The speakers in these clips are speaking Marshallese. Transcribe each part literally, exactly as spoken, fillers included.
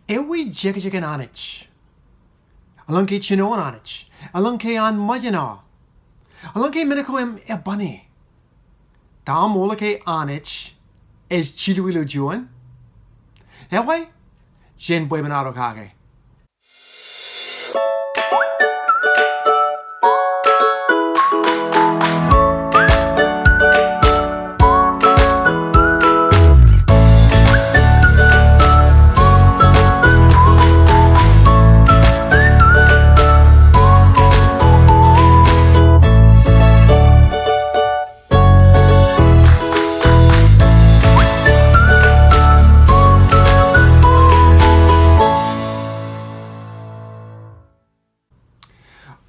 Ewi jekjek in Anij? Eḷaññe jinoin Anij, eḷaññe an ṃōjṇọ, eḷaññe men ko im eban e, ta ṃool ke Anij ej jilu ilo juon? Ewi, jen bwebwenato kake.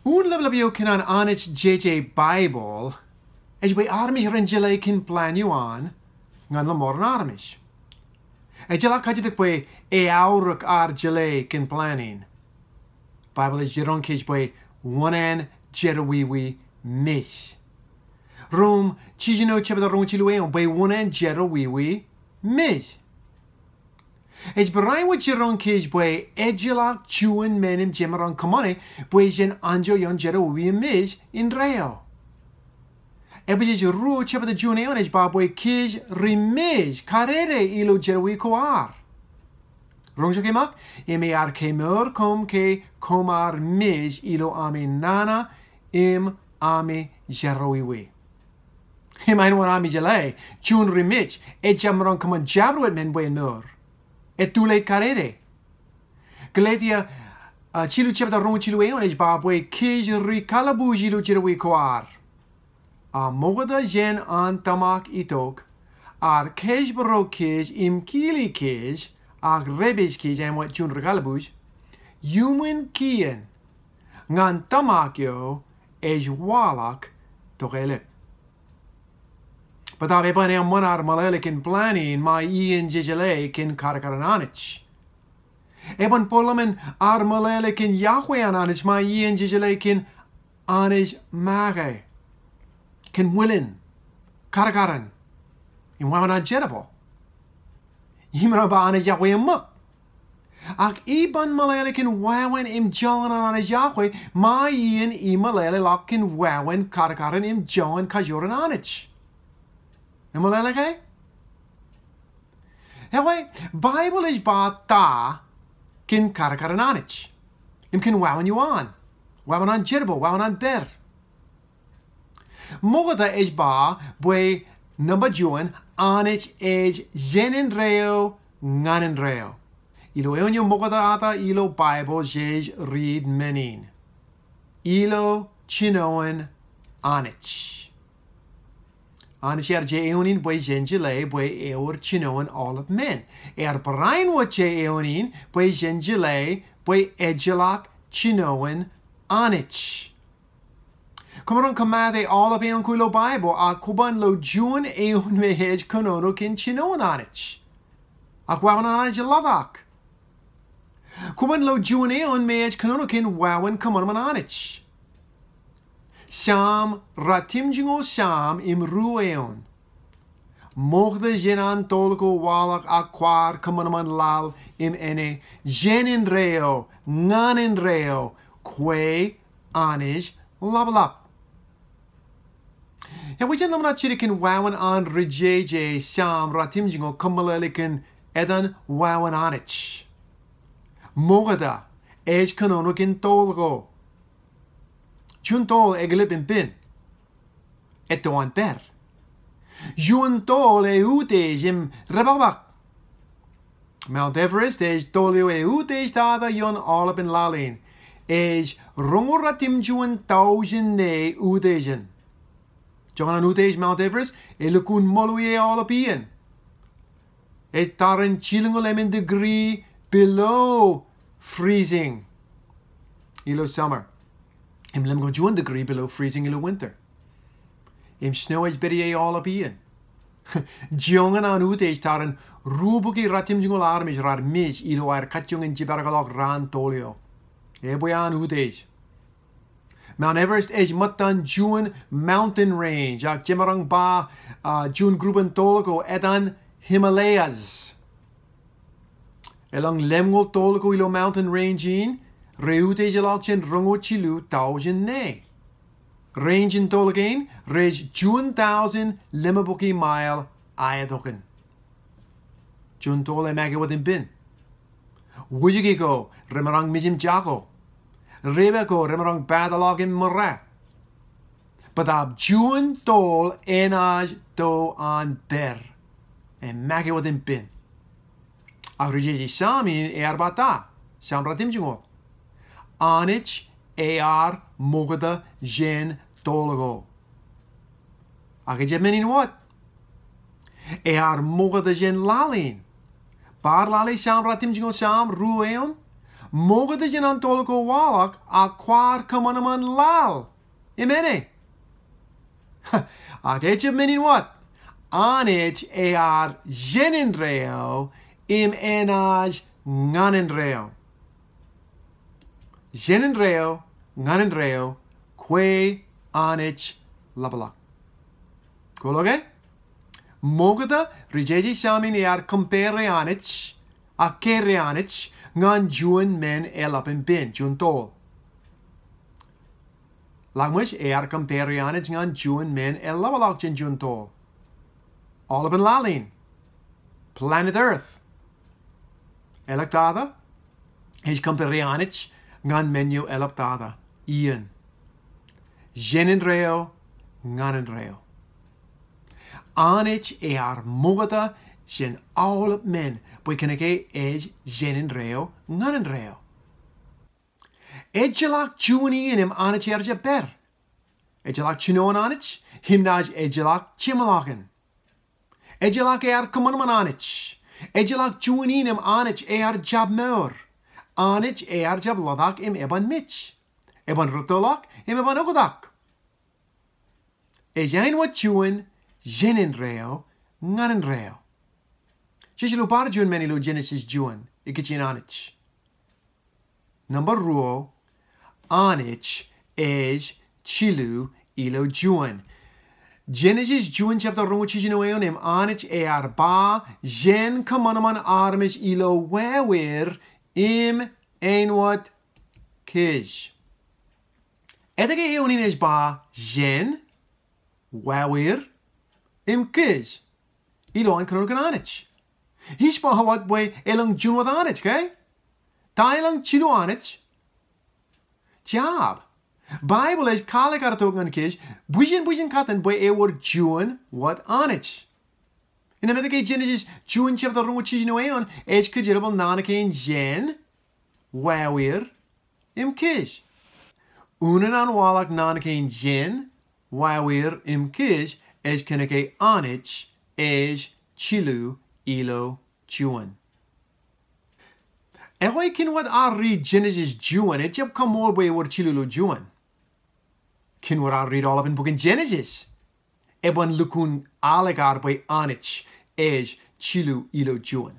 Unin ḷapḷap eo kōn an Anij jeje Baibōḷ ej bwe armej ren jeḷā kōn plan eo an ñan ḷōṃarein armej. Ejjeḷọk kajjitōk bwe eaorōk ad jeḷā kōn plan in. Baibōḷ ej jiroñ kōj bwe unin jerọwiwi mej. Rom jiljino jebta roñoul jilu eoon bwe unin jerọwiwi mej. Ej barāinwōt jiroñ kōj bwe ejjeḷọk juon men im jemaroñ kōṃṃane bwe jen anjọ ioon jerọwiwi mej indeeo. Epesōs ruo jebta juon eoon ej ba bwe kōj ri mej kadede ilo jerọwiwi ko ad. Roñjake ṃōk, im ear kemour koṃ ke koṃ ar mej ilo ami nana im ami jerọwiwi. Im āinwōt ami jeḷā, juon ri mej ejjab maroñ kōṃṃan jabdewōt men bwe en mour. Ej too late kadede. Galetia, uh, jilu jebta roñoul jilu eoon ej ba bwe kōj ri kalbuuj ilo jerọwiwi ko ad. A ṃokta jān an tōmak itok, ear kōjparok kōj im kili kōj, ak repej kōj āinwōt juon ri kalbuuj, iuṃwin kien ñan tōmak eo ej waḷọk tokālik. Bōtab eban eṃṃan ad meḷeḷe kōn plan in ṃae iien jejeḷā kōn kadkadin Anij. Eban bōlen ad meḷeḷe kōn yokwe an Anij ṃae iien jejeḷā kōn Anij make, kōn ṃwilen, kadkadin, im wāween an jerbal. Im ren ba Anij yokwe eṃṃak. Ak iban meḷeḷe kōn wāween im joñan an Anij yokwe, ṃae iien imeḷeḷeḷọk kōn wāween, kadkadin im joñan kajoor an Anij. Emeḷeḷe ke? Ewi, Baibōḷ ej ba ta kōn kadkadin Anij im kōn wāween eo an, wāween an jerbal, wāween an pād. Ṃokta ej ba bwe nōṃba juon, Anij ej jān indeeo ñan indeeo. Ilo eoon eo ṃoktata ilo Baibōḷ jej riit men in. Ilo jinoin Anij. Anij ear je eoon in bwe jen jeḷā bwe ewōr jinoin aolep men. Ear barāinwōt je eoon in bwe jen jeḷā bwe ejjeḷọk jinoin Anij. Kwōmaroñ kōmaat aolep eoon ko ilo Baibōḷ, ak kwōban lo juon eoon me ej kōnono kōn jinoin Anij. Ak wāween an Anij eḷḷọk. Kwōban lo juon eoon me ej kōnono kōn wāween kōṃanṃan Anij. Sam ratimjuonñoul sam im ruo eoon. Ṃokta jān an toḷ ko waḷọk ak kwaar kōṃanṃan laḷ im āne, jān indeeo ñan indeeo, kwe Anij ḷapḷap. Ewi, jen ḷōmṇak jidik kōn wāween an ri jeje Sam ratimjuonñoul kōmeḷeḷe kōn etan wāween Anij. Ṃokta ej kōnono kōn toḷ ko. Juon toḷ eklep im pen. Etto an pād. Juon toḷ eutiej im repakpak. Mount Everest ej toḷ eo eutiej tata ioon aolepān laḷ in. Ej roñoul ratimjuon taujin ne eutiej in. Joñan an utiej Mount Everest, elukkuun ṃōḷo ie aolep iien. Ej tarrin jilñoul emān degree below freezing ilo summer. Im lemñoul juon degree below freezing ilo winter. Im snow ej pād ie aolep iien. Joñan an utiej tarrin rubukwi ratimjuonñoul armej raar mej ilo aer kajjioñ in jepād kōḷọk raan toḷ eo. Ebwe an utiej. Mount Everest ej ṃōttan juon mountain range, ak jemaroñ ba, ah, juon group in toḷ ko etan Himalayas. Elōñ lemñoul tool ko ilo mountain range in, reiū ejjeḷọk jān roñoul jilu taujin ṇe. Range in tool kein rej juon taujin lemñoul bukwi mile aetokan. Juon tool emake wōt im pen. Wūjke ko remaroñ mijimjako. Repe ko remaroñ pātḷọk im ṃōra. Bōtaab juon tool enaaj to an pād. Emake wōt im pen. Ak rijeje Sam in ear ba ta, Sam ratimjuonñoul. Anij ear ṃokta jān tool ko. Ak ejjab men in wōt. Ear ṃokta jān laḷ in. Bar lale Sam ratimjuonñoul, Sam ruo eoon. Ṃokta jān an tool ko waḷọk, ak kwaar kōṃanṃan laḷ. Im āne. Ak ejjab men in wōt. Anij ear jān indeeo, im enaaj ñan indeeo. Jān indeeo, ñan indeeo, kwe Anij ḷapḷọk. Kwōlo ke? Ṃokta, rijeje Sam in ear compare Anij, ak carry Anij, ñan juon men eḷap im pen, juon tool. Ḷak ṃōj ear compare Anij ñan juon men eḷapḷọk jān juon tool. Aolepān laḷ in. Planet Earth. Eḷap tata, ej compare Anij ñan men eo eḷap tata. Iien. Jān indeeo, ñan indeeo. Anij ear ṃokta jān aolep men, bwe kōnke ej jān indeeo, ñan indeeo. Ejjeḷọk juon iien im Anij ear jab pād. Ejjeḷọk jinoin Anij, im naaj ejjeḷọk jeṃḷọkin. Ejjeḷọk ear kōṃanṃan Anij. Ejjeḷọk juon iien im Anij ear jab mour. Anij ear jab ḷotak im eban mej. Eban rūttoḷọk im eban oktak. Ej āinwōt juon, jān indeeo, ñan indeeo. Jej lo bar juon men ilo Genesis juon, ikijjien Anij. Nōṃba ruo, Anij ej jilu ilo juon. Genesis juon chapter roñoul jiljino eoon im Anij ear ba jān kōṃanṃan armej ilo wāween im āinwōt kōj. Etke eoon in ej ba jān, wāween, im kōj? Ilo an kōnono kōn Anij. Ij ba wōt bwe elōñ juon wōt Anij, ke? Ta elōñ jilu Anij? Jab. Baibōḷ ej kwaḷọk aer tok ñan kōj, bwijin bwijin katten bwe ewōr juon wōt Anij. Innām etke Genesis juon chapter roñoul jiljino eoon, ej kōjerbal naan kein jān, wāween, im kōj. Unin an waḷọk naan kein jān, wāween, im kōj, ej kōnke Anij ej jilu ilo juon. Ekwe kōn wōt ear riit Genesis juon, ejjab kaṃṃool bwe ewōr jilu ilo juon. Kōn wōt ear riit aolepān bok in Genesis, eban lukkuun ālikkar bwe Anij ej jilu ilo juon.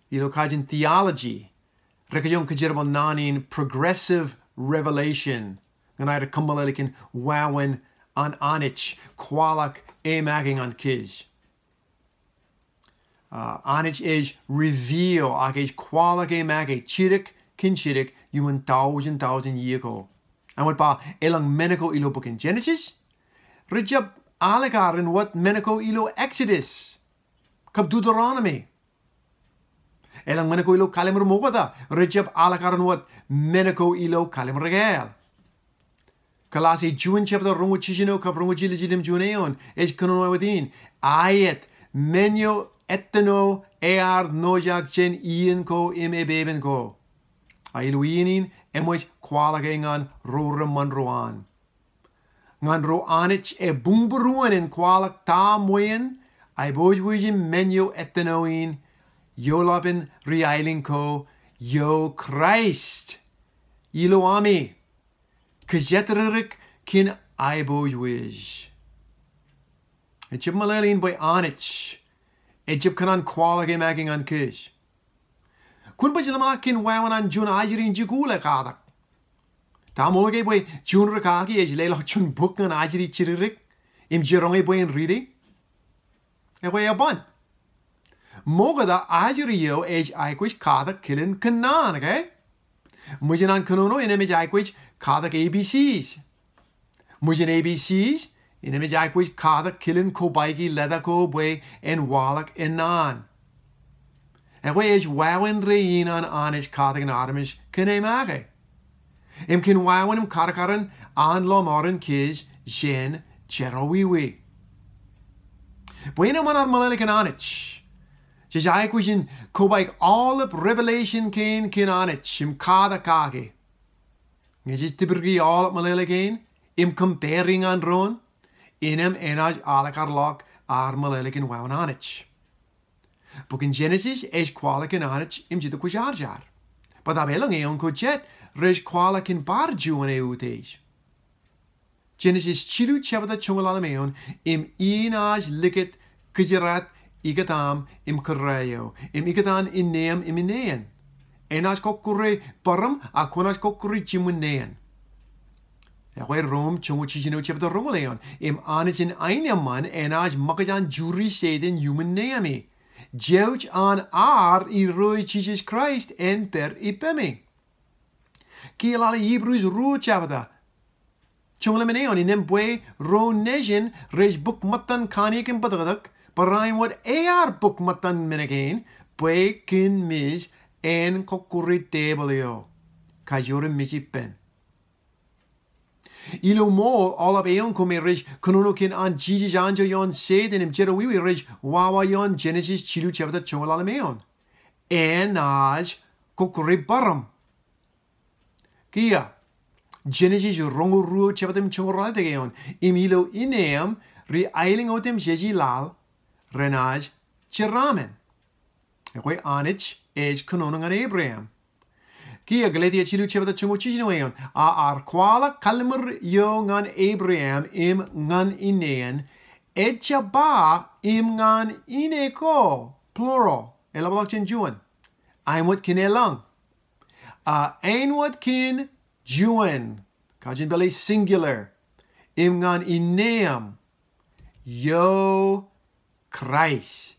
Ilo kajin theology, rekajoñ kōjerbal naan in progressive revelation, ñan aer kōmeḷeḷe kōn wāween an Anij kwaḷọk e make ñan kōj. Uh, Anij ej reveal, ak ej kwaḷọk e make jidik kōn jidik iuṃwin taujin taujin iiō ko. Āinwōt ba elōñ men ko ilo bok in Genesis, rejjab ālikkar in wōt men ko ilo Exodus kab Deuteronomy. Elōñ men ko ilo Kallim̧ur Ṃokta, rejjab ālikkar in wōt men ko ilo Kallim̧ur Ekāāl. Kōlose juon chapter roñoul jiljino kab roñoul jiljino im juon eoon, ej kōnono wōt in, aet, men eo ettino ear nojak jān iien ko im epepen ko. A ilo iien in, eṃōj kwaḷọk e ñan ro reṃṃan ro an. Ñan ro Anij ebuñbūruon in kwaḷọk ta ṃweiin aiboojoj im men eo ettino in, ioḷapin ri-aelōñ ko eo Kraist. Ilo ami kōjatdikdik kōn aiboojoj. Ejjab meḷeḷein bwe Anij ejjab kōṇaan kwaḷọk e make ñan kōj. Kwōn baj ḷōmṇak kōn wāween an juon ajri in jikuuḷ ekatak. Ta ṃool ke bwe juon rūkaki ej leḷọk juon bok ñan ajri jidikdik im jiroñ e bwe en riiti? Ekwe eban. Ṃokta ajri eo ej aikuj katak kilen kōnnaan, okay? Ṃōjin an kōnono innem ej aikuj katak A B Cs. Ṃōjin A B Cs, innem ej aikuj katak kilen kobaiki leta ko bwe en waḷọk ennaan. Ekwe ej wāween rein an Anij katakin armej kōnke make im kōn wāween im karkaren an lọmọọren kōj jān jerọwiwi. Bwe en eṃṃan ad meḷeḷe kōn Anij, jej aikuj in kobaik aolep revelation kein kōn Anij im katak kake. Ñe jej tipdiki aolep meḷeḷe kein im compare ñan doon, innem enaaj alikkar ḷọk ad meḷeḷe kōn wāween Anij. Bok in Genesis ej kwaḷọk kōn Anij im Jetōb Kwōjarjar. Bōtab elōñ eoon ko jet rej kwaḷọk kōn bar juon eutiej. Genesis jilu jebta joñoul ḷalem eoon, im inaaj likūt kōjdat ikōtaṃ im kōrā eo, im ikōtaan inneaṃ im inneaṃ. Enaaj kọkkure bōrōṃ, ak kwōnaaj kọkkure jiṃwin neeaṃ. Ekwe Rom joñoul jiljino jebta roñoul eoon, im Anijin aenōṃṃan enaaj ṃōkaj an juri Setan iuṃwin neeaṃi. Jouj an ad Irooj Jisōs Kraist en pād ippemi. Kiiō lale Hebrews ruo jebta joñoul emān eoon, innem bwe ro nejin rej bōk ṃōttan kanniōk im bōtōktōk, barāinwōt ear bōk ṃōttan men kein, bwe kōn mej en kọkkure tepil eo kajoor im mej ippān. Ilo ṃool aolep eoon ko me rej kōnono kōn an Jisōs anjọ ioon Setan im jerọwiwi rej wawa ioon Genesis jilu jebta joñoul ḷalem eoon. Enaaj kọkkure bōrōṃ. Kiiō, Genesis roñoul ruo jebta im joñoul ralitōk eoon, im ilo inneaṃ ri-aelōñ otemjej i laḷ renaaj jeraaṃṃan. Ekwe Anij ej kōnono ñan Abraham. Kiiō Galetia jilu jebta joñoul jiljino eoon, a ear kwaḷọk kalliṃur eo ñan Abraham im ñan inneaṃ, ejjab ba im ñan ine ko, plural, eḷapḷọk jān juon. Āinwōt kōn elōñ. A āinwōt kōn juon, kajin pālle singular, im ñan inneaṃ, eo Kraist.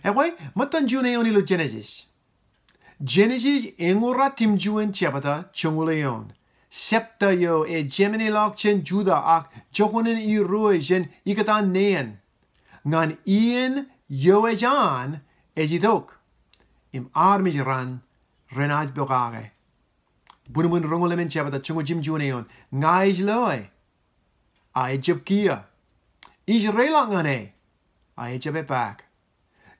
Ekwe, ṃōttan juon eoon ilo Genesis. Genesis eñoul ratimjuon jebta joñoul eoon. Jebta eo ej jemeneḷọk jān Juda ak jokoṇan irooj jān ikōtaan neeaṃ. Ñan iien eo ej an ej itok. Im armej raṇ renaaj pokake. Bunbun roñoul emān jebta joñoul jimjuon eoon. Ña ij loe. A ejjab kiiō. Ij reiḷọk ñan e. A ejjab epaak.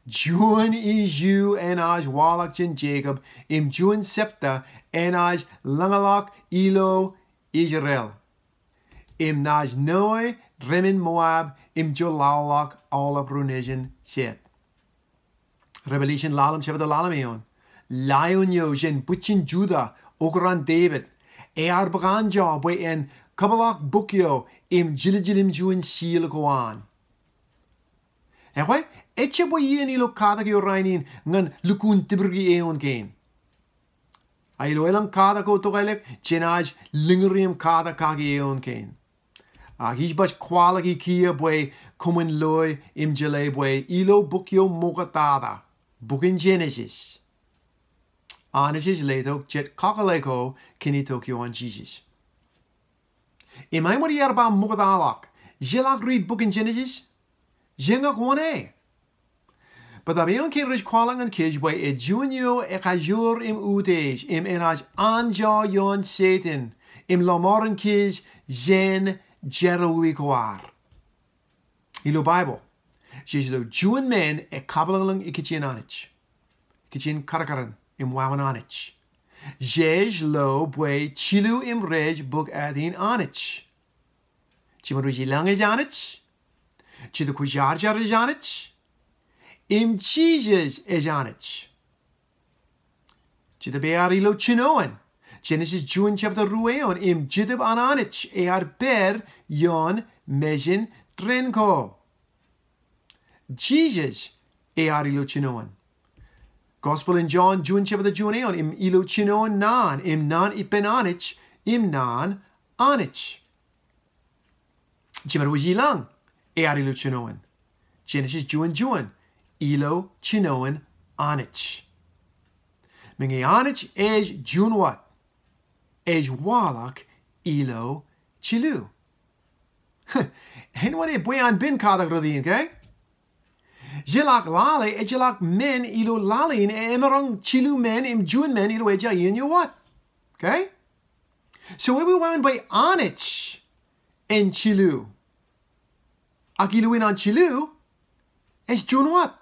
Juon iju enaaj waḷọk jān Jekob, im juon jebta enaaj lañḷọk ilo Israel. Im naaj noe remān Moab, im jolaḷḷọk aolep ro nejin jet. Revelation ḷalem jebta ḷalem eoon. Lion eo jān bwijin Juda, okran Devid, ear bōk anjọ bwe en kōpeḷḷọk bok eo im jiljilimjuon seal ko an. Ekwe, ejjab bwe iien ilo katak eo rainin ñan lukkuun tipdiki eoon kein. A ilo elōñ katak ko tokālik, jenaaj lōñri im katak kaki eoon kein. Ak ij baj kwaḷọk kiiō bwe koṃwin loe im jeḷā bwe ilo bok eo ṃoktata, bok in Genesis, Anij ej letok jet kakōḷḷe ko kōn itok ioon Jisōs. Im āinwōt iar ba ṃoktaḷọk, jeḷak riit bok in Genesis, jeñak wōn e. Bōtab eoon kein rej kwaḷọk ñan kōj bwe ej juon eo ekajoor im utiej, im enaaj anjọ ioon Setan, im lọmọọren kōj jān jerọwiwi ko ad. Ilo Baibōḷ, jej lo juon men ekabwilōñlōñ ikijjien Anij, ikijjien karkaren im wāween Anij. Jej lo bwe jilu im rej bōk ātin Anij. Jiṃor wōj ilañ ej Anij. Jetōb Kwōjarjar ej Anij. Im Jisōs ej Anij. Jetōb ear ilo jinoin. Genesis juon jebta ruo eoon, im Jetōb an Anij ear pād ioon mejān dān ko. Jisōs ear ilo jinoin. Gospel in John juon jebta juon eoon, im ilo jinoin naan, im naan ippān Anij, im naan Anij. Jiṃor wōj ilañ ear ilo jinoin. Genesis juon juon, ilo jinoin Anij. Meñe Anij ej juon wōt, ej waḷọk ilo jilu. Āinwōt bwe an pen katak rot in, okay? Jeḷak lale, ejjeḷọk men ilo lale in, e, emaroñ jilu men im juon men ilo ejja iien eo wōt. Okay? So, ewi wāween bwe Anij en jilu? Ak ilowaan an jilu, ej juon wōt.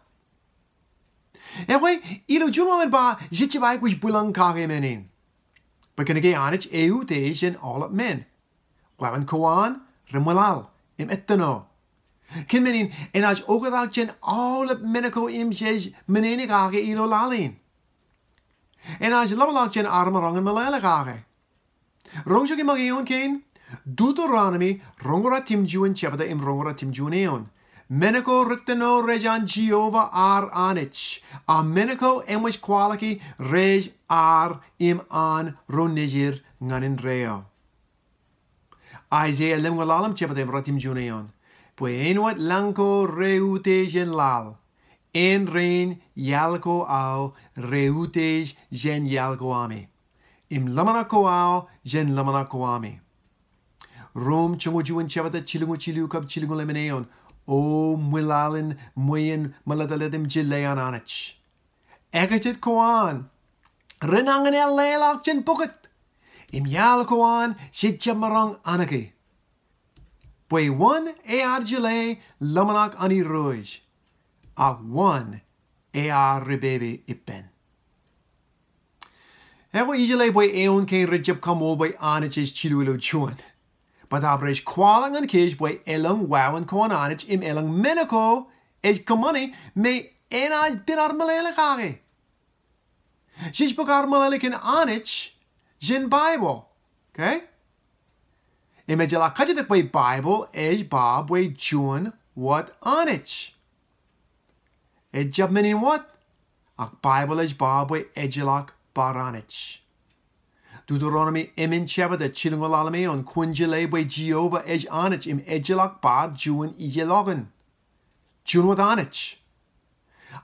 Ekwe, ilo juon wāween ba, jejjab aikuj bwilōñ kake men in. Bwe kōnke Anij eutiej jān aolep men. Wāween ko an, reṃwilaḷ, im ettino. Kōn men in, enaaj oktak jān aolep men ko im jej menene kake ilo laḷ in. Enaaj ḷapḷọk jān armej ro in meḷeḷe kake. Roñjake ṃōk eoon kein, Duteronomi roñoul ratimjuon jebta im roñoul ratimjuon eoon. Men ko rettino rej an Jeova ad Anij, a men ko eṃōj kwaḷọki rej ad im an ro nejid ñan indeeo. Aiseia lemñoul ḷalem jebta im ratimjuon eoon. Bwe āinwōt lañ ko reutiej jān laḷ, āindein iaḷ ko aō reutiej jān iaḷ ko ami, im ḷōmṇak ko aō jān ḷōmṇak ko ami. Rom joñoul juon jebta jilñoul jilu kab jilñoul emān eoon. O ṃwilaḷ in ṃweien ṃōḷeḷeḷe im jeḷā an Anij. Ekajet ko an renañin eḷḷāḷọk jān pukot, im iaḷ ko an jejjab maroñ anōki. Bwe wōn ear jeḷā ḷōmṇak an Irooj, ak wōn ear ripepe ippān? Ekwe, ijeḷā bwe eoon kein rejjab kaṃool bwe Anij ej jilu ilo juon. Bōtaab rej kwaḷọk ñan kōj bwe elōñ wāween ko an Anij im elōñ men ko ej kōṃṃane me enaaj pen ad meḷeḷe kake. Jej bōk ad meḷeḷe kōn Anij jān Baibōḷ. Okay? Im ejjeḷọk kajjitōk bwe Baibōḷ ej ba bwe juon wōt Anij. Ejjab men in wōt, ak Baibōḷ ej ba bwe ejjeḷọk bar Anij. Duteronomi emān jebta jilñoul ḷalem eoon, kwōn jeḷā bwe Jeova ej Anij im ejjeḷọk bar juon ijeḷọkin. Juon wōt Anij.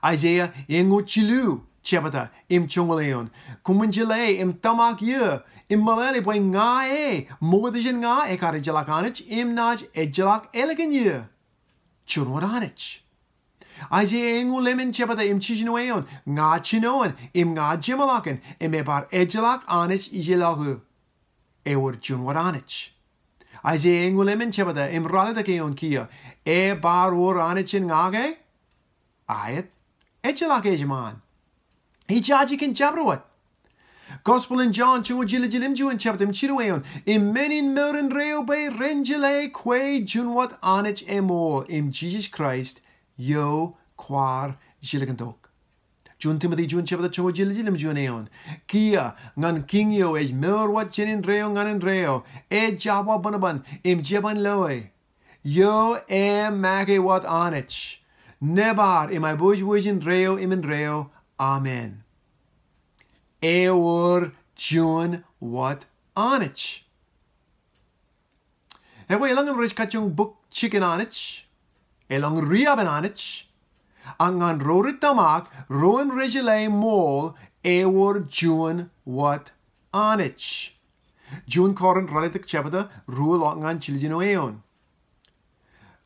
Aiseia eñoul jilu jebta im joñoul eoon. Koṃwin jeḷā im tōmak iiō im meḷeḷe bwe ña e, ṃokta jān ña, ekar ejjeḷọk Anij im naaj ejjeḷọk ālikin iiō. Juon wōt Anij. Aiseia eñoul emān jebta im jiljino eoon. Ña jinoin im ña jeṃḷọkin, im ebar ejjeḷọk Anij ijeḷọkū. Ewōr juon wōt Anij. Aiseia eñoul emān jebta im ralitōk eoon kiiō. Ebar wōr Anij jān ña ke? Aet, ejjeḷọk ejṃaan. Ijaje kōn jabdewōt. Gospel in John joñoul jiljilimjuon jebta im jilu eoon. Im men in mour indeeo bwe ren jeḷā kwe juon wōt Anij eṃool im Jisōs Kraist eo kwaar jilkintok. Juon Timote juon jebta joñoul jiljilimjuon eoon. Kiiō ñan Kiiñ eo ej mour wōt jān indeeo ñan indeeo, ejjab wabōnbōn im jeban loe, eo emake wōt Anij, nebar im aiboojoj indeeo im indeeo. Amen. Ewōr juon wōt Anij. Ekwe, elōñ im rej kajjioñ bōk jikin Anij, elōñ ri-ippān Anij, ak ñan ro rej tōmak, ro im rej jeḷā ṃool, ewōr juon wōt Anij. Juon Korint ralitōk jebta ruo ḷọk ñan jiljino eoon.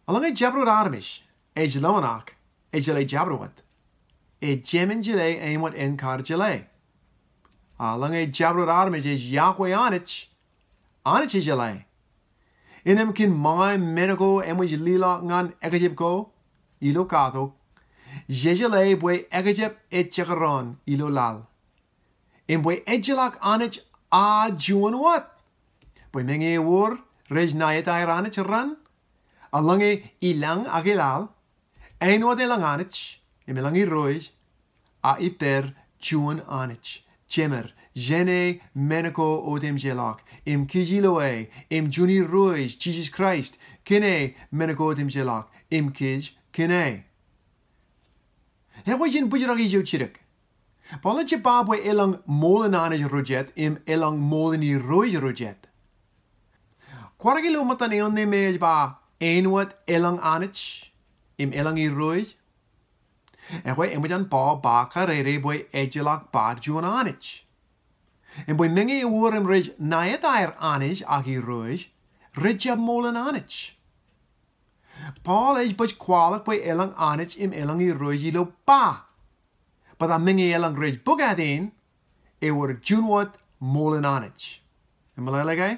Eḷaññe jabdewōt armej ej ḷōmṇak, ej jeḷā jabdewōt, ej jemān jeḷā āinwōt en kar jeḷā. Eḷaññe jabdewōt armej ej yokwe Anij, Anij ej jeḷā. Innām kōn ṃōñā men ko eṃōj leḷọk ñan ekjab ko ilo katok, jejeḷā bwe ekjab ej jekdọọn ilo laḷ. Im bwe ejjeḷọk Anij a juon wōt. Bwe meñe ewōr rej ṇa etaer anij raṇ, eḷaññe ilañ ak ilaḷ, āinwōt elōñ Anij, im elōñ Irooj, a ippād juon Anij. Jemed, jāne men ko otemjeḷọk, im kōj ilo e, im juon Irooj, Jisōs Kraist, kōn e men ko otemjeḷọk, im kōj kōn e. Ekwe jen bōjrak ijo jidik. Paul ej ba bwe elōñ ṃool in Anij ro jet, im elōñ ṃool in Irooj ro jet. Kwaar ke ilo ṃōttan eoon ṇe me ej ba āinwōt elōñ Anij, im elōñ Irooj, Ekwe, eṃōj an Paul ba karere bwe ejjeḷọk bar juon Anij. Im bwe meñe ewōr im rej ṇa etaer Anij ak Irooj, rej jab ṃool in Anij. Paul ej baj kwaḷọk bwe elōñ Anij im elōñ Irooj ilo ba. Bōtab meñe elōñ rej bōk āt in, ewōr juon wōt ṃool in Anij. Eṃṃan ke?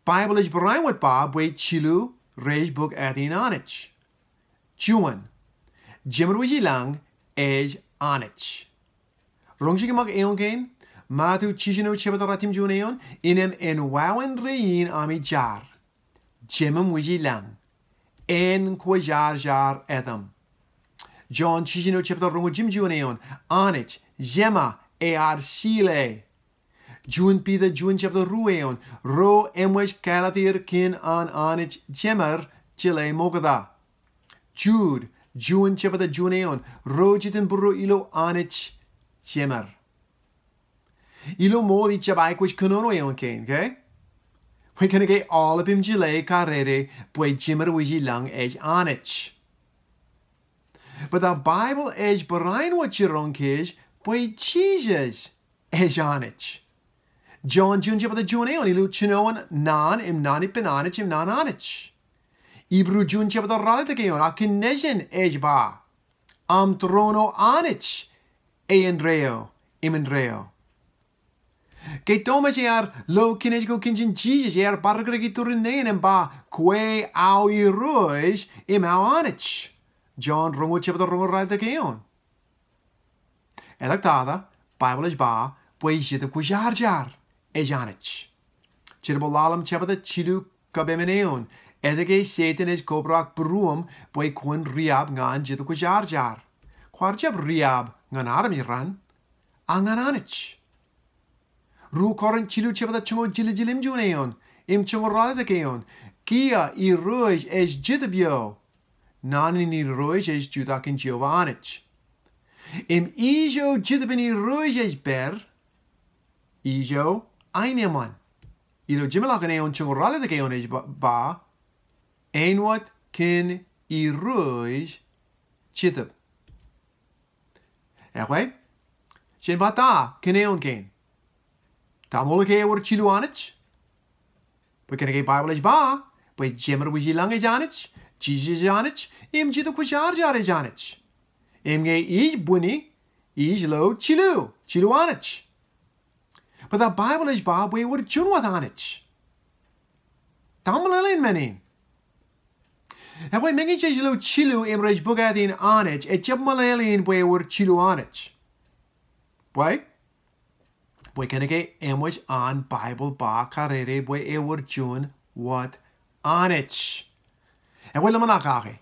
Baibōḷ ej barāinwōt ba bwe jilu rej bōk āt in Anij. Juon, jemed wōj ilañ ej Anij. Roñjake ṃōk eoon kein, Matu jiljino jebta ratimjuon eoon, innem en wāween rein ami jaar. Jemem wōj ilañ, en kwōjarjar etaṃ. Jon jiljino jebta roñoul jimjuon eoon, Anij, Jema, ear sile. Juon Piter juon jebta ruo eoon, ro eṃōj kāālōt er kōn an Anij Jemed jeḷā ṃokta. Jud juon jebta juon eoon, ro jitōnbōro ilo Anij Jemed. Ilo ṃool ij jab aikuj kōnono eoon kein, okay? Bwe kōnke aolep im jeḷā karere bwe jemed wōj ilañ ej Anij. Bōtab Baibōḷ ej barāinwōt jiroñ kōj bwe Jisōs ej Anij. Jon juon jebta juon eoon, ilo jinoin naan im naan ippān Anij im naan Anij. Hibru juon jebta ralitōk eoon, ak kōn nejin ej ba, Aṃ tūroon, O Anij, e indeeo im indeeo. Ke Tomas ear lo kinej ko kōn jān Jisōs, ear bar rikirake iturin nein im ba, Kwe aō Irooj im aō Anij. Jon roñoul jebta roñoul ralitōk eoon. Eḷak tata, Baibōḷ ej ba bwe Jetōb Kwōjarjar ej Anij. Jerbal Ḷalem jebta jilu kab emān eoon, etke Setan ej kobrak būruōm bwe kwōn riab ñan Jetōb Kwōjarjar? Kwaar jab riab ñan armej raṇ, a ñan Anij. Ruo Korint jilu jebta joñoul jiljilimjuon eoon im joñoul ralitōk eoon, Kiiō Irooj ej Jetōb eo, naan in Irooj ej jutak in Jeova Anij. Im ijo Jetōb in Irooj ej pād, ijo aenōṃṃan. Ilo jemḷọkin eoon joñoul ralitōk eoon ej ba, ba, Āinwōt kōn Irooj Jetōb. Ekwe, jen ba ta kōn eoon kein? Ta ṃool ke ewōr jilu Anij? Bwe kōnke Baibōḷ ej ba bwe jemed wōj ilañ ej Anij, Jisōs ej Anij, im Jetōb Kwōjarjar ej Anij. Im ñe ij bwini, ij lo jilu, jilu Anij. Bōtab Baibōḷ ej ba bwe ewōr juon wōt Anij. Ta meḷeḷein men in? Ekwe, meñe jej lo jilu im rej bōk āt in Anij, ejjab meḷeḷein bwe ewōr jilu Anij. Bwe? Bwe kōnke eṃōj an Baibōḷ ba karere bwe ewōr juon wōt Anij. Ekwe, ḷōmṇak kake.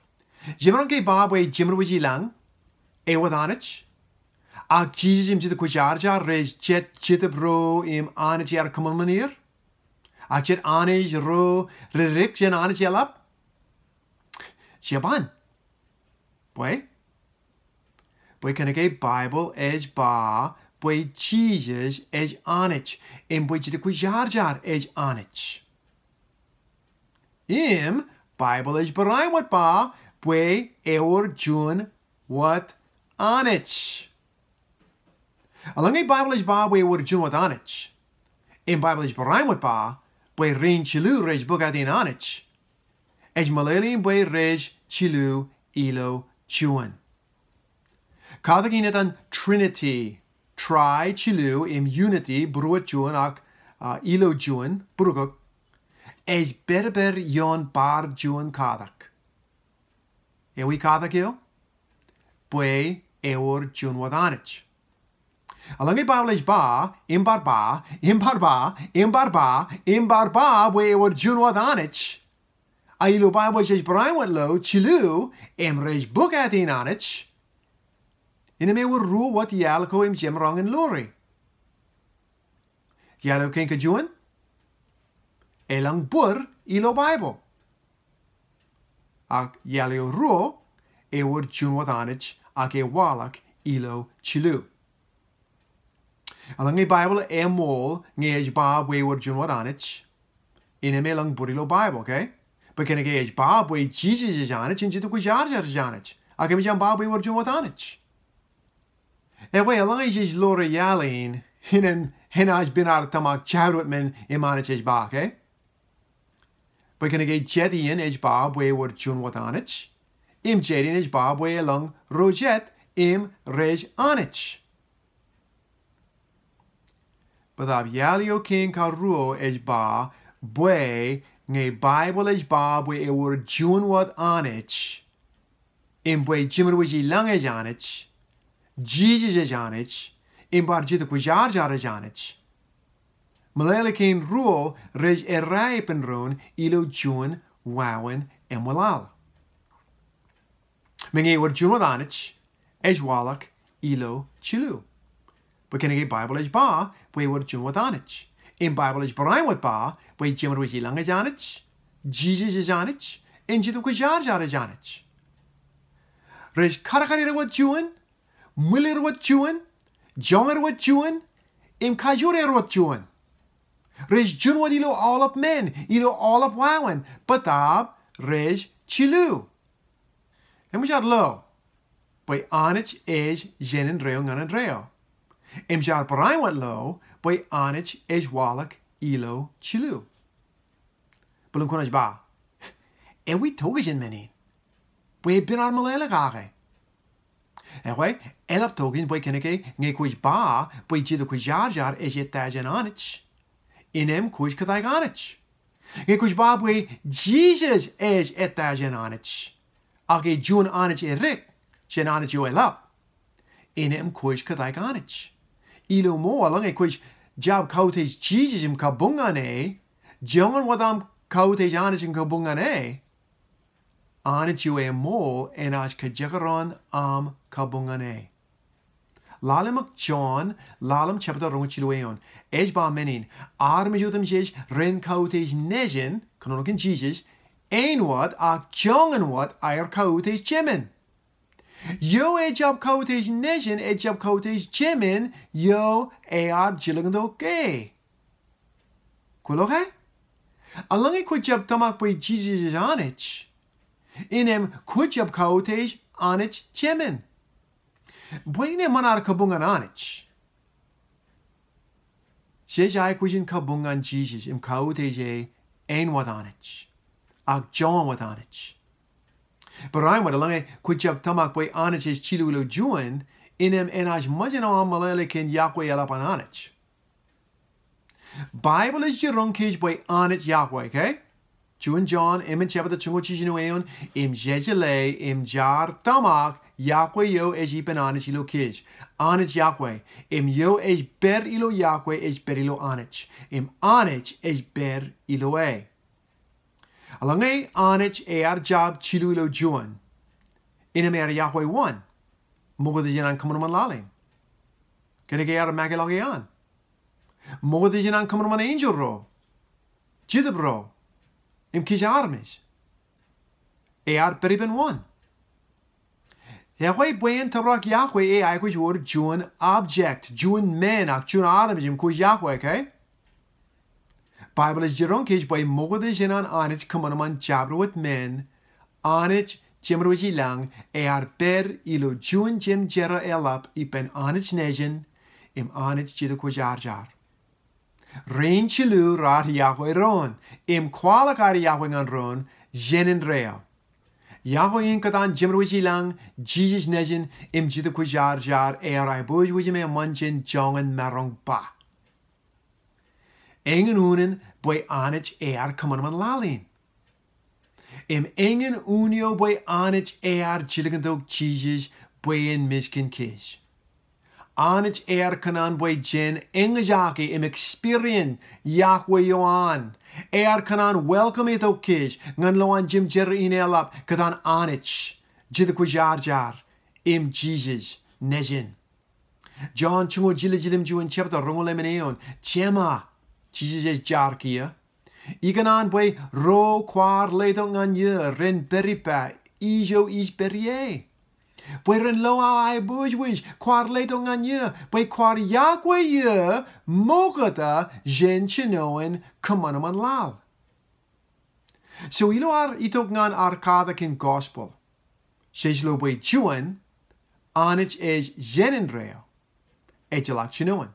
Jemaroñ ke ba bwe jemed wōj ilañ ewōr Anij? Ak Jisōs im Jetōb Kwōjarjar rej jet Jetōb ro im Anij ear kōṃanṃan er? Ak jet Anij ro redik jān Anij eḷap? Jeban. Bwe? Bwe kōnke Baibōḷ ej ba bwe Jisōs ej Anij, im bwe Jetōb Kwōjarjar ej Anij. Im Baibōḷ ej barāinwōt ba bwe ewōr juon wōt Anij. Eḷaññe Baibōḷ ej ba bwe ewōr juon wōt Anij, im Baibōḷ ej barāinwōt ba bwe rein jilu rej bōk āt in Anij, ej meḷeḷein bwe rej jilu ilo juon. Katak in etan Trinity, tri, jilu, im unity, būruō juon ak, ah, ilo juon, būruōk, ej pedped ioon bar juon katak. Ewi katak eo? Bwe ewōr juon wōt Anij. Eḷaññe Baibōḷ ej ba, im bar ba, im bar ba, im bar ba, im bar ba, bwe ewōr juon wōt Anij. A ilo Baibōḷ jej barāinwōt lo jilu, im rej bōk āt in Anij. Innām ewōr ruo wōt iaḷ ko im jemaroñ in lore. Iaḷ eo kein kajuon, elōñ bōd ilo Baibōḷ. Ak iaḷ eo ruo, ewōr juon wōt Anij, ak ewaḷọk ilo jilu. Eḷaññe Baibōḷ eṃool ñe ej ba bwe ewōr juon wōt Anij, innām elōñ bōd ilo Baibōḷ, okay? Bwe kōnke ej ba bwe Jisōs ej Anij, im Jetōb Kwōjarjar ej Anij. Ak eṃōj aṃ ba bwe ewōr juon wōt Anij. Ekwe, eḷaññe jej ḷoor iaḷ in, innem enaaj pen ad tōmak jabdewōt men im Anij ej ba, okay? Bwe kōnke jet iien ej ba bwe ewōr juon wōt Anij, im jet iien ej ba bwe elōñ ro jet im rej anij. Bōtaab iaḷ eo kein karuo ej ba bwe ñe Baibōḷ ej ba bwe ewōr juon wōt Anij, im bwe Jemedwōj ilañ ej Anij, Jisōs ej Anij, im bar Jetōb Kwōjarjar ej Anij, meḷeḷe kein ruo rej errā ippān doon ilo juon wāween eṃwilaḷ. Meñe ewōr juon wōt Anij, ej waḷọk ilo jilu. Bwe kōnke Baibōḷ ej ba bwe ewōr juon wōt Anij. Im Baibōḷ ej barāinwōt ba bwe Jemedwōj ilañ ej Anij, Jisōs ej Anij, im Jetōb Kwōjarjar ej Anij. Rej kadkaded wōt juon, ṃwilir wōt juon, joñan wōt juon, im kajoor er wōt juon. Rej juon wōt ilo aolep men, ilo aolep wāween, bōtaab rej jilu. Eṃōj ad lo bwe Anij ej jān indeeo ñan indeeo. Eṃōj ad barāinwōt lo bwe Anij ej waḷọk ilo jilu. Bōlen kwōnaaj ba, ewi tokjān men in? Bwe epen ad meḷeḷe kake. Ekwe, eḷap tokjān bwe kōnke ñe kwōj ba bwe Jetōb Kwōjarjar ej ettā jān Anij, innem kwōj kōtaik Anij. Ñe kwōj ba bwe Jisōs ej ettā jān Anij, ak ej juon Anij edik jān Anij eo eḷap, innem kwōj kōtaik Anij. Ilo ṃool, eḷaññe kwōj jab kautiej Jisōs im kabuñ ñan e, joñan wōt aṃ kautiej Anij im kabuñ ñan e, Anij eo eṃool enaaj kajekdọọn aṃ kabuñ ñan e. Lale ṃōk Jon, ḷalem jebta roñoul jilu eoon. Ej ba men in, armej otemjej ren kautiej Nejin, kōnono kōn Jisōs, āinwōt ak joñan wōt aer kautiej Jemān. Eo ejjab kautiej Nejin, ejjab kautiej Jemān, eo ear jilkintok e. Kwōlo ke? Eḷaññe kwōjjab tōmak bwe Jisōs ej Anij, innem kwōjjab kautiej Anij Jemān. Bwe en eṃṃan ad kabuñ ñan Anij, jej aikuj in kabuñ ñan Jisōs im kautiej e āinwōt Anij ak joñan wōt Anij. Barāinwōt, eḷaññe kwōjjab tōmak bwe Anij ej jilu ilo juon, innem enaaj ṃōjṇọ aṃ meḷeḷe kōn Yahweh eḷap an Anij. Baibōḷ ej jiroñ kōj bwe Anij Yahweh, okay? Juon Jon, emān jebta joñoul jiljino eoon, im jejeḷā, im jaar tōmak, Yahweh eo ej ippān Anij ilo kōj. Anij Yahweh, im eo ej pād ilo Yahweh ej pād ilo Anij, im Anij ej pād ilo e. Eḷaññe Anij ear jab jilu ilo juon, innem ear Yahweh wōn? Ṃokta jān an kōṃanṃan laḷ in. Kōnke ear make ḷọk eoon. Ṃokta jān an kōṃanṃan enjeḷ ro, Jetōb ro, im kōj armej. Ear pād ippān wōn? Ekwe, bwe en tōprak Yahweh, e aikuj wōr juon object, juon men, ak juon armej im kwōj Yahweh, okay? Baibōḷ ej jiroñ kōj bwe ṃokta jān an Anij kōṃanṃan jabdewōt men, Anij Jemedwōj ilañ ear pād ilo juon jemjerā eḷap ippān Anij Nejin im Anij Jetōb Kwōjarjar. Rein jilu raar Yahweh doon, im kwaḷọk aer Yahweh ñan doon, jān indeeo. Yahweh in kōtaan Jemedwōj ilañ, Jisōs Nejin, im Jetōb Kwōjarjar ear aiboojoj im eṃṃan jān joñan maroñ ba. Eñin unin bwe Anij ear kōṃanṃan laḷ in. Im eñin un eo bwe Anij ear jilkintok Jisōs bwe en mej kōn kōj. Anij ear kōṇaan bwe jen eñjake im experience Yahweh eo an. Ear kōṇaan welcome e tok kōj ñan lowaan jemjerā in eḷap kōtaan Anij, Jetōb Kwōjarjar, im Jisōs Nejin. Jon joñoul jiljilimjuon jebta roñoul emān eoon, jema, Jisōs ej jar kiiō. Ikōṇaan bwe ro kwaar letok ñan eō ren pād ippa, ijo ij pād ie. Bwe ren lo aō aiboojoj kwaar letok ñan eō, bwe kwaar iakwe eō ṃokta jān jinoin kōṃanṃan laḷ. So ilo ad itok ñan ad katak kōn gospel, jej lo bwe juon, Anij ej jān indeeo. Ejjeḷọk jinoin.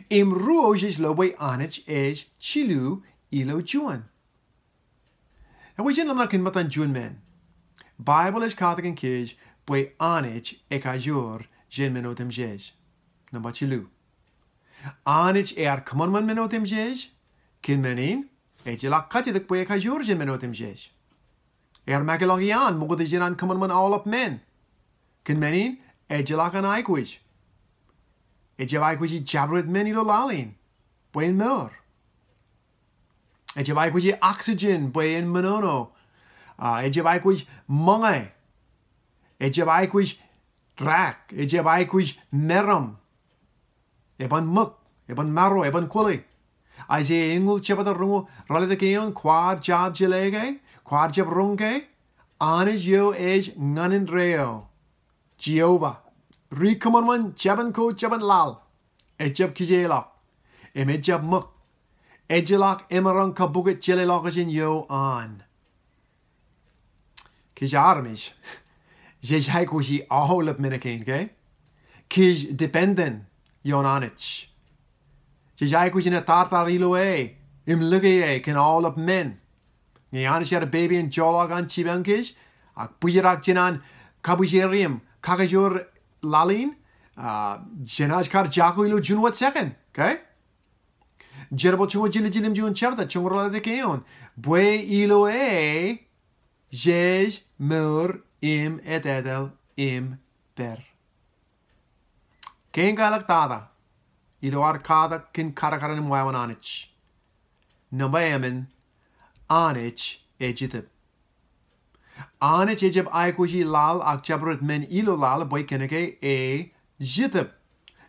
Im ruo, jej lo bwe Anij ej jilu ilo juon. Ekwe jen ḷōmṇak kōn ṃōttan juon men. Baibōḷ ej katakin kōj bwe Anij ekajoor jān men otemjej. Nōṃba jilu. Anij ear kōṃanṃan men otemjej, kōn men in, ejjeḷọk kajjitōk bwe ekajoor jān men otemjej. Ear make ḷọk iaan ṃokta jān an kōṃanṃan aolep men. Kōn men in, ejjeḷọk an aikuj. Ejjab aikuji jabdewōt men ilo laḷ in bwe en mour. Ejjab aikuji oxygen bwe en ṃōṇōṇō. Ah, ejjab aikuj ṃōñā. Ejjab aikuj rak. Ejjab aikuj meram. Eban ṃōk, eban maro, eban kwōle. Aiseia eñoul jebta roñoul ralitōk eoon, kwaar jab jeḷā ke, kwaar jab roñ ke, Anij eo ej ñan indeeo. Jeova. Ri kōṃanṃan jabōn ko jabōn laḷ. Ejjab kijeḷọk. Im ejjab ṃōk. Ejjeḷọk emaroñ kabukot jeḷāḷọkjeṇ eo an. Kōj armej, jej aikuji aolep men kein, ke? Kōj dependent ioon Anij. Jej aikuj in etartar ilo e, im lōke e kōn aolep men. Ñe Anij ear pepe in joḷọk an jipañ kōj, ak bwijrak jān an kabwijeri im kakajoor laḷ in, ah, jenaaj kar jako ilo juon wōt second, ke? Jerbal joñoul jiljilimjuon jebta, joñoul ralitōk eoon. Bwe ilo e, jej mour im etetal im pād. Kein kaḷọktata ilo ad katak kōn kadkadin im wāween Anij. Nōṃba emān, Anij ej Jetōb. Anij ejjab aikuji laḷ ak jabdewōt men ilo laḷ bwe kōnke e Jetōb.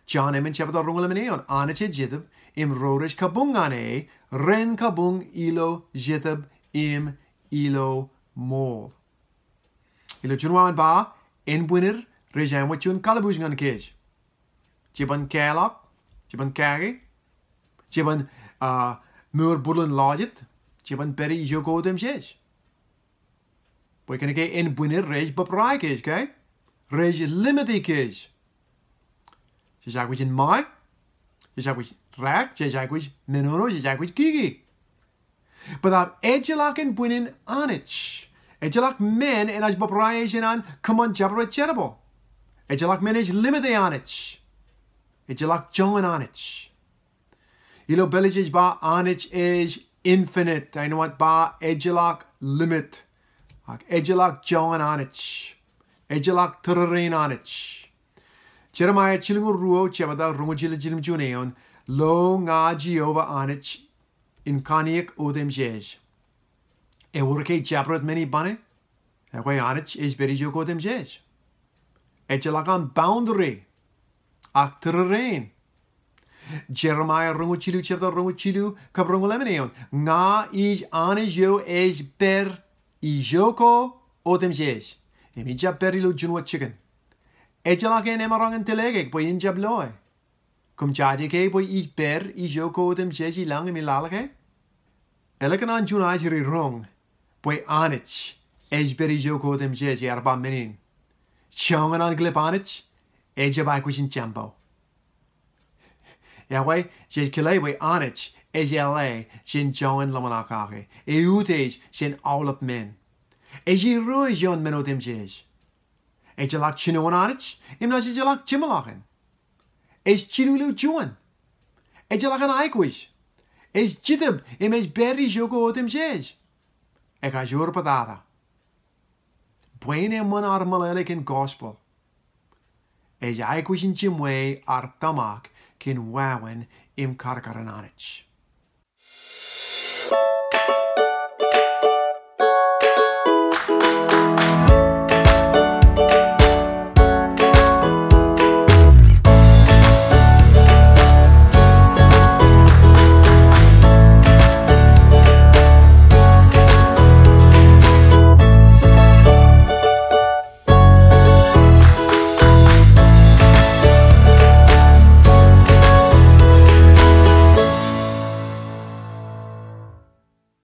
Jon emān jebta roñoul emān eoon, Anij ej Jetōb, im ro rej kabuñ ñan e, ren kabuñ ilo jetōb im ilo ṃool. Ilo juon wāween ba, ānbwinid rej āinwōt juon kalbuuj ñan kōj. Jeban kāḷọk, jeban kake, jeban, ah, mour būḷon lọjet, jeban pād ijo ko otemjej. Bwe kōnke ānbwinid rej bōbrae kōj, ke? Rej limit e kōj. Jej aikuj in ṃōñā, jej aikuj rak, jej aikuj menono, jej aikuj kiki. Bōtab ejjeḷọk ānbwinnin Anij. Ejjeḷọk men enaaj bōbrae jān an kōṃṃan jabdewōt jerbal. Ejjeḷọk men ej limit e Anij. Ejjeḷọk joñan Anij. Ilo pālle jej ba Anij ej infinite, āinwōt ba ejjeḷọk limit. Ak ejjeḷọk joñan Anij. Ejjeḷọk tōrerein Anij. Jeremaia jilñoul ruo, jebta roñoul jiljilimjuon eoon, lo ña Jeova Anij in kanniōk otemjej. Ewōr ke jabdewōt men ippāne? Ekwe Anij ej pād ijo ko otemjej. Ejjeḷọk an boundary ak tōrerein. Jeremaia roñoul jilu, jebta roñoul jilu, kab roñoul emān eoon. Ña ij Anij eo ej pād ijo ko otemjej. Im ij jab pād ilo juon wōt jikin. Ejjeḷọk en emaroñ in tōl eok bwe in jab loe. Koṃ jaje ke bwe ij pād ijo ko otemjej i lañ im i laḷ ke? Eḷap kōn an juon ajri roñ bwe Anij ej pād ijo ko otemjej ear ba men in. Joñan ankilep Anij ejjab aikuj in jampao. Ekwe, jej kile bwe Anij ej eḷap jān joñan ḷōmṇak kake. Eutiej jān aolep men. Ej irooj ioon men otemjej. Ejjeḷọk jinoin Anij, im naaj ejjeḷọk jeṃḷọkin. Ej jilu ilo juon. Ejjeḷọk an aikuj. Ej Jetōb im ej pād ijo ko otemjej. Ekajoor bōtata. Bwe en eṃṃan ad meḷeḷe kōn gospel. Ej aikuj in jiṃwe ad tōmak kōn wāween im kadkadin Anij.